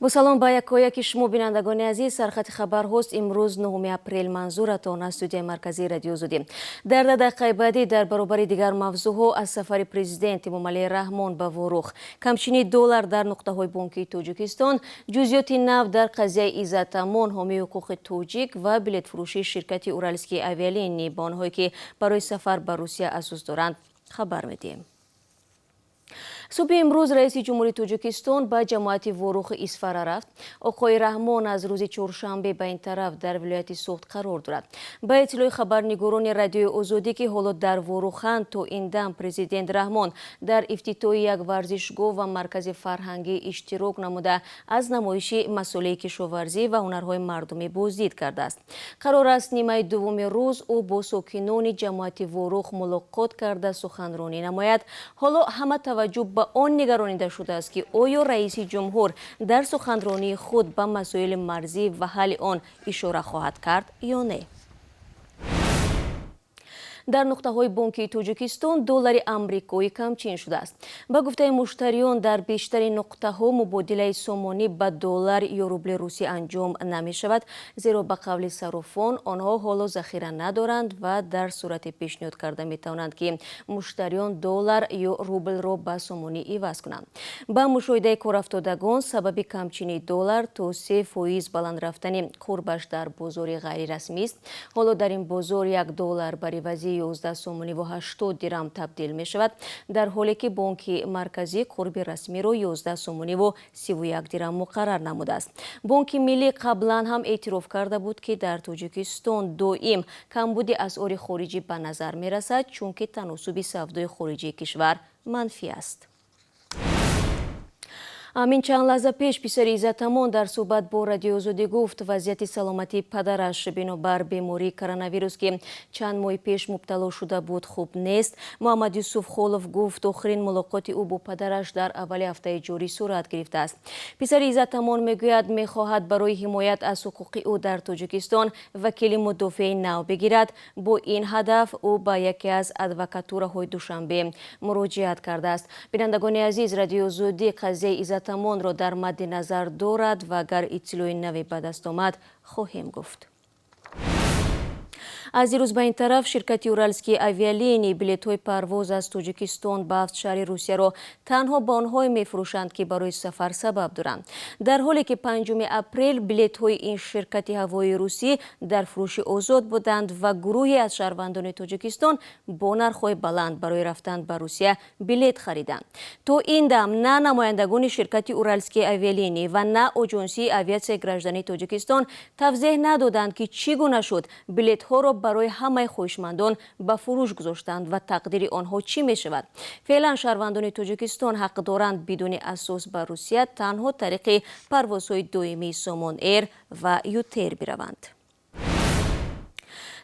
Бо салом ба якояки шумо, бинандагони азиз. Сархати хабарҳост имрӯз, 9 апрел. Манзуратон аз студияи марказии Радиои Озодӣ. Дар дақиқаи баъдӣ, дар баробари дигар мавзӯъҳо, аз сафари президент Эмомалӣ Раҳмон ба Ворух, камчинии доллар дар нуқтаҳои бонкии Тоҷикистон, ҷузъиёти нав дар қазияи Иззат Амон, ҳомии ҳуқуқи тоҷик, ва билетфурӯшии ширкати Уральские авиалинии ба онҳое, ки барои сафар ба Русия асос доранд, хабар медиҳем. Субҳи имрӯз раиси ҷумҳури Тоҷикистон ба ҷамоати Ворухи Исфара рафт. Оқои Раҳмон аз рӯзи чоршанбе ба ин тараф дар вилояти Суғд қарор дорад. Ба иттилои хабарнигорони Радиои Озодӣ, ки ҳоло дар Воруханд, то ин дам президент Раҳмон дар ифтитоҳи як варзишгоҳ ва маркази фарҳангӣ иштирок намуда, аз намоиши масолеҳи кишоварзӣ ва ҳунарҳои мардумӣ боздид кардааст. Қарор аст, нимаи дуввуми рӯз ӯ бо сокинони ҷамоати Ворух мулоқот карда, суханронӣ намояд. Ҳоло ҳама таваҷҷӯҳ ба он нигаронида шудааст, ки оё раиси ҷумҳур дар суханронии худ ба масоили марзӣ ва ҳалли он ишора хоҳад кард ё не. Дар нуқтаҳои бонкии Тоҷикистон доллари амрикоӣ камчин шудааст. Ба гуфтаи муштариён, дар бештари нуқтаҳо мубодилаи сомонӣ ба доллар ё рубли русӣ анҷом намешавад, зеро, ба қавли саррофон, онҳо ҳоло захира надоранд ва дар сурате пешниҳод карда метавонанд, ки муштариён доллар ё рублро ба сомонӣ иваз кунанд. Ба мушоҳидаи корафтодагон, сабаби камчинии доллар то 3% баланд рафтани қурбаш дар бозори ғайрирасмист. Ҳоло дар ин бозор як доллар бар ивази 11 сомониву 80 дирам табдил мешавад, дар ҳоле ки Бонки Марказӣ қурби расмиро 11 сомониву 31 дирам муқаррар намудааст. Бонки Миллӣ қаблан ҳам эътироф карда буд, ки дар Тоҷикистон доим камбуди асъори хориҷӣ ба назар мерасад, чунки таносуби савдои хориҷии кишвар манфӣ аст. Ҳамин чанд лаҳза пеш писари Иззат Амон дар суҳбат бо Радиои Озодӣ гуфт, вазъияти саломатии падараш бинобар бемории коронавирус, ки чанд моҳи пеш мубтало шуда буд, хуб нест. Муҳаммад Юсуф Холов гуфт, охирин мулоқоти ӯ бо падараш дар аввали ҳафтаи ҷорӣ сурат гирифтааст. Писари Иззат Амон мегӯяд, мехоҳад барои ҳимоят аз ҳуқуқи ӯ дар Тоҷикистон вакили мудофеи нав бигирад. Бо ин ҳадаф ӯ ба яке аз адвокатураҳои Душанбе муроҷиат кардааст. Бинандагони азиз, Радиои Озодӣ қазияи Иззат Амонро дар мадди назар дорад ва агар иттилои наве ба даст омад, хоҳем гуфт. Аз дирӯз ба ин тараф ширкати Уральские авиалинии билетҳои парвоз аз Тоҷикистон ба ҳафт шаҳри Русияро танҳо ба онҳое мефурӯшанд, ки барои сафар сабаб доранд, дар ҳоле ки 5 апрел билетҳои ин ширкати ҳавоии русӣ дар фурӯши озод буданд ва гурӯҳе аз шаҳрвандони Тоҷикистон бо нархҳои баланд барои рафтан ба Русия билет хариданд. То ин дам на намояндагони ширкати Уральские авиалинии ва на Оҷонсии авиатсияи граждании Тоҷикистон тавзеҳ надоданд, ки чӣ гуна шуд билетҳоро барои ҳамаи хоҳишмандон ба фурӯш гузоштанд ва тақдири онҳо чӣ мешавад. Феълан шаҳрвандони Тоҷикистон ҳақ доранд бидуни асос ба Русия танҳо тариқи парвозҳои доимии Сомон Эйр ва ЮТэйр бираванд.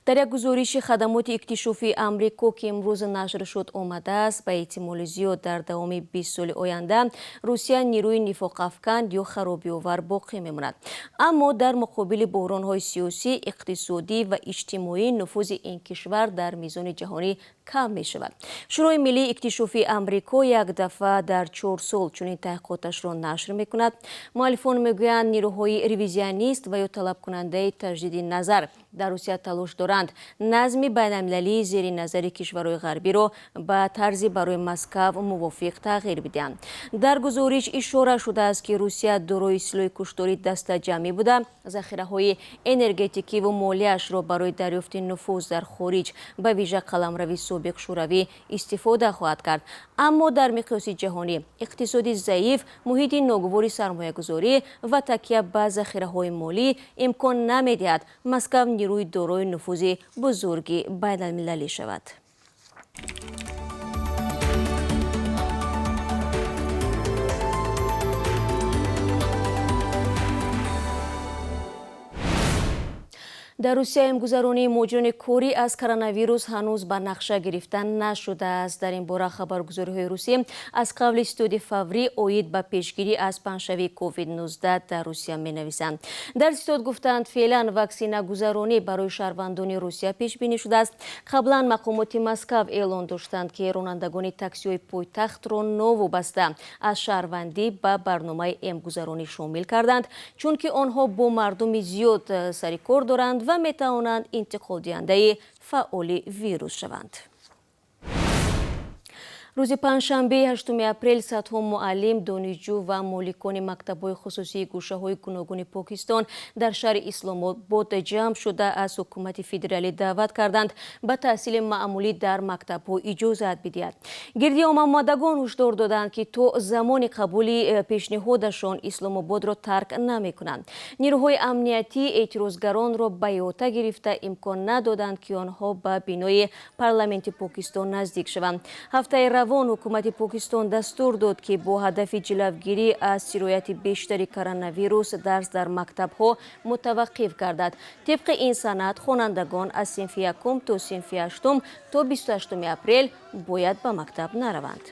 Дар як гузориши хадамоти иктишофии Амрико, ки имрӯз нашр шуд, омадааст, ба эҳтимоли зиёд дар давоми 20 соли оянда Русия нерӯи нифоқафканд ё харобиовар боқӣ мемонад, аммо дар муқобили буҳронҳои сиёсӣ, иқтисодӣ ва иҷтимоӣ нуфузи ин кишвар дар мизони ҷаҳонӣ кам мешавад. Шӯрои миллии иктишофии Амрико як дафъа дар 4 сол чунин таҳқиқоташро нашр мекунад. Муаллифон мегӯянд, нерӯҳои ревизионист ва ё талабкунандаи таҷдиди назар дар Русия талош доранд назми байналмилалии зери назари кишварҳои ғарбиро ба тарзи барои Москав мувофиқ тағйир бидиҳанд. Дар гузориш ишора шудааст, ки Русия дорои силоҳи куштори дастаҷамъӣ буда, захираҳои энергетикиву молияшро барои дарёфти нуфуз дар хориҷ, ба вижа қаламрави собиқ Шӯравӣ, истифода хоҳад кард. Аммо дар миқёси ҷаҳонӣ иқтисоди заиф, муҳити ногувори сармоягузорӣ ва такя ба захираҳои молӣ имкон намедиҳад Москав нерӯи дорои нуфузи бузурги байналмилалӣ шавад. Дар Русия эмгузаронии муҳоҷирони корӣ аз коронавирус ҳанӯз ба нақша гирифта нашудааст. Дар ин бора хабаргузориҳои Русия аз қавли ситоди фаврӣ оид ба пешгирӣ аз паҳншавии COVID-19 дар Русия менависанд. Дар ситод гуфтанд, феълан ваксинагузаронӣ барои шаҳрвандони Русия пешбинӣ шудааст. Қаблан мақомоти Москав эълон доштанд, ки ронандагони таксиҳои пойтахтро новобаста аз шаҳрвандӣ ба барномаи эмгузаронӣ шомил карданд, чунки онҳо бо мардуми зиёд сари кор доранд ва метавонанд интиқолдиҳандаи фаъоли вирус шаванд. Рӯзи панҷшанбе 8 апрел садҳо муаллим, донишҷӯ ва моликони мактабҳои хусусии гӯшаҳои гуногуни Покистон дар шаҳри Исломобод ҷамъ шуда аз ҳукумати федералӣ даъват карданд ба таҳсили маъмулӣ дар мактабҳо иҷозат бидиҳад. Гирди омадагон ҳушдор доданд, ки то замони қабули пешниҳодашон Исломободро тарк намекунанд. Нирӯҳои амниятӣ эътирозгаронро ба иҳота гирифта имкон надоданд, ки онҳо ба бинои парламенти Покистон наздик шаванд. Ҳафтаи равон ҳукумати Покистон дастур дод, ки бо ҳадафи ҷилавгирӣ аз сирояти бештари коронавирус дарс дар мактабҳо мутаваққиф гардад. Тибқи ин санад хонандагон аз синфи якум то синфи ҳаштум то 28 апрел бояд ба мактаб нараванд.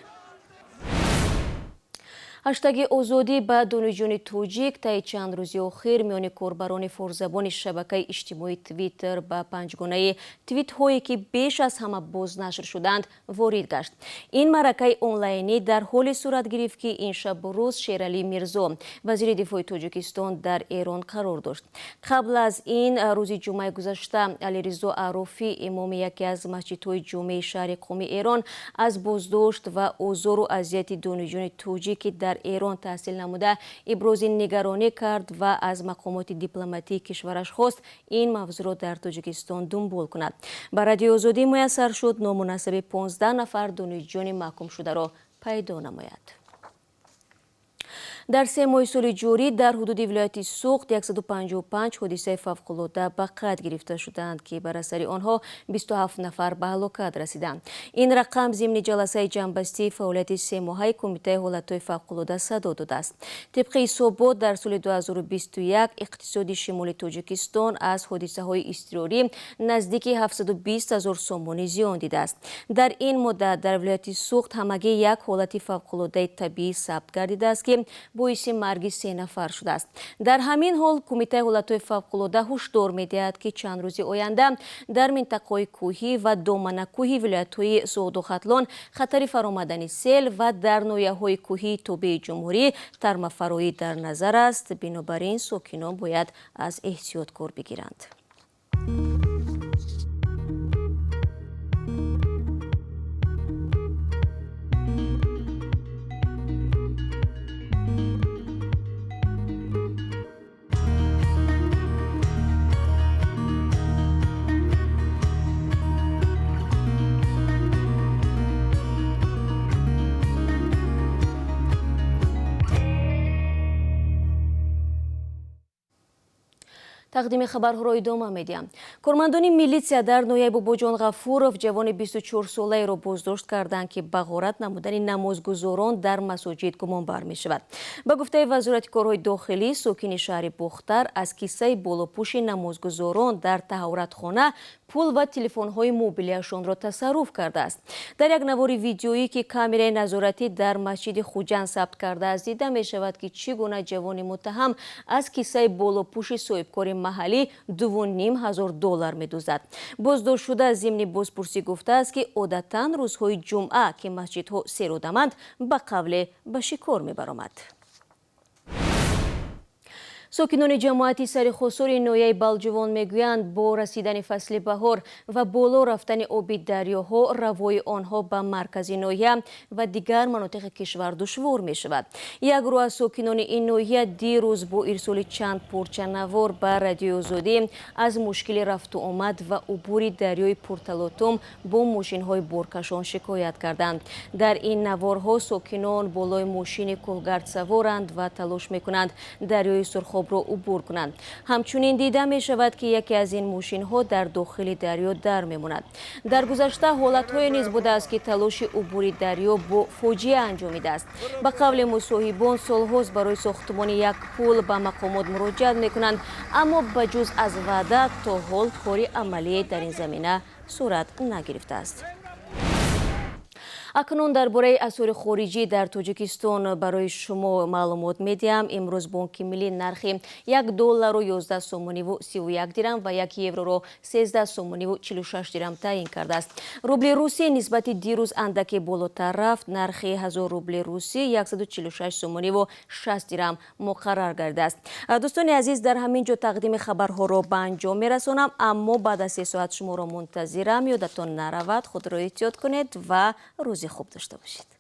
Ҳаштаги озодӣ ба донишҷӯёни тоҷик таи чанд рӯзи охир миёни корбарони форсзабони шабакаи иҷтимоии Твиттер ба панҷгонаи твитҳое, ки беш аз ҳама бознашр шуданд, ворид гашт. Ин маъракаи онлайнӣ дар ҳоле сурат гирифт, ки ин шабу рӯз Шералӣ Мирзо, вазири дифои Тоҷикистон, дар Эрон қарор дошт. Қабл аз ин рӯзи ҷумъаи гузашта Алиризо Аърофӣ, имоми яке аз масҷидҳои ҷумъаи шаҳри Қуми Эрон, аз боздошт ва озору азияти донишҷӯёни тоҷик, ки дар Эрон таҳсил намуда, ибрози нигаронӣ кард ва аз мақомоти дипломатии кишвараш хост ин мавзӯъро дар Тоҷикистон дунбол кунад. Ба Радиои Озодӣ муяссар шуд ному насаби 15 нафар донишҷӯёни маҳкумшударо пайдо намояд. Дар 3 моҳи соли ҷорӣ дар ҳудуди вилояти Суғд 155 ҳодисаи фавқулода ба қайд гирифта шудаанд, ки бар асари онҳо 27 нафар ба ҳалокат расиданд. Ин рақам зимни ҷаласаи ҷамъбастии фаъолияти семоҳаи Кумитаи ҳолатҳои фавқулода садо додааст. Тибқи ҳисобот дар соли 2021 иқтисоди шимоли Тоҷикистон аз ҳодисаҳои изтирорӣ наздики 720 ҳазор сомонӣ зиён дидааст. Дар ин муддат дар вилояти Суғд ҳамагӣ як ҳолати фавқулодаи табиӣ сабт гардидааст, ки боиси марги 3 нафар шудааст. Дар ҳамин ҳол Кумитаи ҳолатҳои фавқулода ҳушдор медиҳад, ки чанд рӯзи оянда дар минтақаҳои кӯҳӣ ва доманакӯҳи вилоятҳои Суғду Хатлон хатари фаромадани сел ва дар ноҳияҳои кӯҳии тобеи ҷумҳурӣ тармафароӣ дар назар аст. Бинобар ин сокинон бояд аз эҳтиёт кор бигиранд. Тақдими хабарҳоро идома медиҳам. Кормандони милитсия дар ноҳияи Бобоҷон Ғафуров ҷавони 24-солаеро боздошт карданд, ки ба ғорат намудани намозгузорон дар масоҷид гумонбар мешавад. Ба гуфтаи Вазорати корҳои дохилӣ, сокини шаҳри Бохтар аз киссаи болопӯши намозгузорон дар таҳоратхона пул ва телефонҳои мобилиашонро тасарруф кардааст. Дар як навори видеоӣ, ки камераи назоратӣ дар масҷиди Хуҷанд сабт кардааст, дида мешавад, ки чӣ гуна ҷавони муттаҳам аз киссаи болопӯши соҳибкори маҳаллӣ $2,500 медуздад. Боздоштшуда зимни бозпурсӣ гуфтааст, ки одатан рӯзҳои ҷумъа, ки масҷидҳо серодаманд, ба қавле ба шикор мебаромад. Сокинони ҷамоати Сари Хосори ноҳияи Балҷувон мегӯянд, бо расидани фасли баҳор ва боло рафтани оби дарёҳо равои онҳо ба маркази ноҳия ва дигар манотиқи кишвар душвор мешавад. Як гурӯҳ аз сокинони ин ноҳия дирӯз бо ирсоли чанд порча навор ба Радиои Озодӣ аз мушкили рафту омад ва убури дарёи Пурталотум бо мошинҳои боркашон шикоят карданд. Дар ин наворҳо сокинон болои мошини кӯҳгард саворанд ва талош мекунанд дарёи Сурхоб Сурхобро убур кунанд. Ҳамчунин дида мешавад, ки яке аз ин мошинҳо дар дохили дарё дар мемонад. Дар гузашта ҳолатҳое низ будааст, ки талоши убури дарё бо фоҷиа анҷомидааст. Ба қавли мусоҳибон, солҳост барои сохтмони як пул ба мақомот муроҷиат мекунанд, аммо ба ҷуз аз ваъда то ҳол кори амалие дар ин замина сурат нагирифтааст. Акнун дар бораи асъори хориҷӣ дар Тоҷикистон барои шумо маълумот медиҳам. Имрӯз Бонки Миллӣ нархи 1 доллару 11 сомониву 31 дирам ва 1 евроро 13 сомониву 46 дирам таъин кардааст. Рубли русӣ нисбати дирӯз андаке болотар рафт. Нархи 1000 рубли русӣ 146 сомониву 60 дирам муқаррар гардааст. Дӯстони азиз, дар ҳамин ҷо тақдими хабарҳоро ба анҷом мерасонам, аммо баъд аз 3 соат шуморо мунтазирам. Ёдатон наравад, худро эҳтиёт кунед ва рӯзи хуб дошта бошед.